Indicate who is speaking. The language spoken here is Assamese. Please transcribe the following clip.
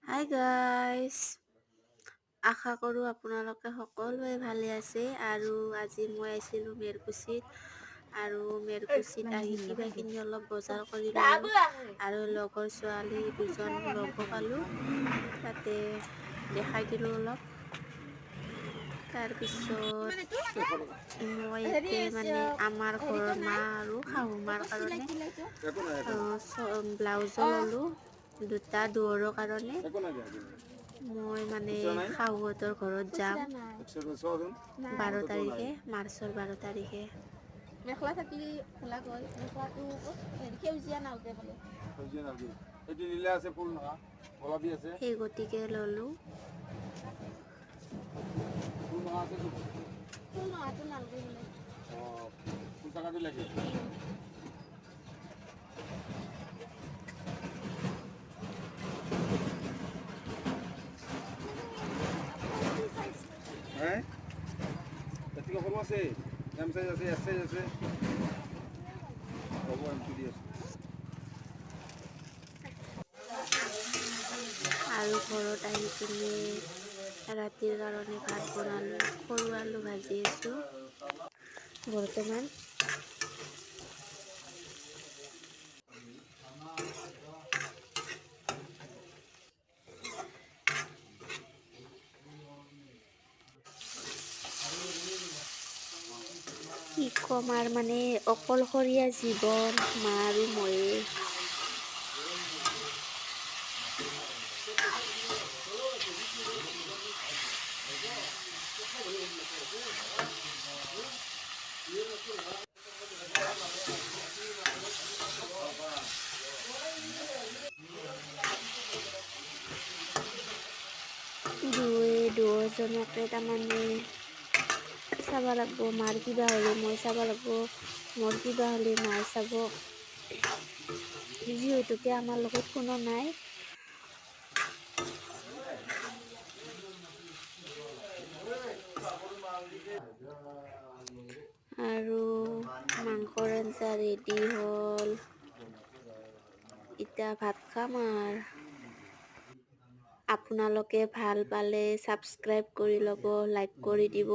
Speaker 1: হাই গাইস, আশা কৰোঁ আপোনালোকে সকলোৱে ভালে আছে। আৰু আজি মই আহিছিলোঁ মেৰকুচিত আৰু মেৰকুচিত আহি কিবাকিনি অলপ বজাৰ কৰি ল'লোঁ আৰু লগৰ ছোৱালী দুজন লগো পালোঁ, তাতে দেখাই দিলোঁ অলপ। তাৰপিছত মই ইয়াতে মানে আমাৰ ঘৰৰ মা আৰু শাহু মাৰ কাৰণে ব্লাউজো ল'লোঁ দুটা দুৱৰৰ কাৰণে। মই মানে শাহুহঁতৰ ঘৰত যাম 12 তাৰিখে, মাৰ্চৰ 12 তাৰিখে।
Speaker 2: মেখেলা থাকিলে খোলা গৈ মেখেলাটো সেউজীয়া নালগে বোলে,
Speaker 3: সেউজীয়া নালগে, এইটো নীলা আছে, ফুল নহয় গোলাপী আছে,
Speaker 1: সেই গতিকে ল'লোঁ।
Speaker 3: ফুল নহয় আছে,
Speaker 2: ফুল নোহোৱাটো নালগে বোলে।
Speaker 3: অ, ফুল থকাটো লাগে। তাতকৈ সৰু আছে, এম চাইজ আছে, এছ চাইজ আছে, হ'ব এম দি আছে।
Speaker 1: আৰু ঘৰত আহি কিনে ৰাতিৰ কাৰণে ভাত বনালোঁ, সৰু আলু ভাজি আছোঁ বৰ্তমান। কি ক'ম আৰু, মানে অকলশৰীয়া জীৱন, মা আৰু ময়ে। দুয়োজনকে তাৰমানে চাব লাগব, মাৰ কিবা হ'লে মই চাব লাগব, মোৰ কিবা হ'লে মায়ে চাব, যিহেতুকে আমাৰ লগত কোনো নাই। আৰু মাংসৰ আঞ্জা ৰেডি হ'ল, এতিয়া ভাত খাম। আৰু আপোনালোকে ভাল পালে ছাবস্ক্ৰাইব কৰি ল'ব, লাইক কৰি দিব।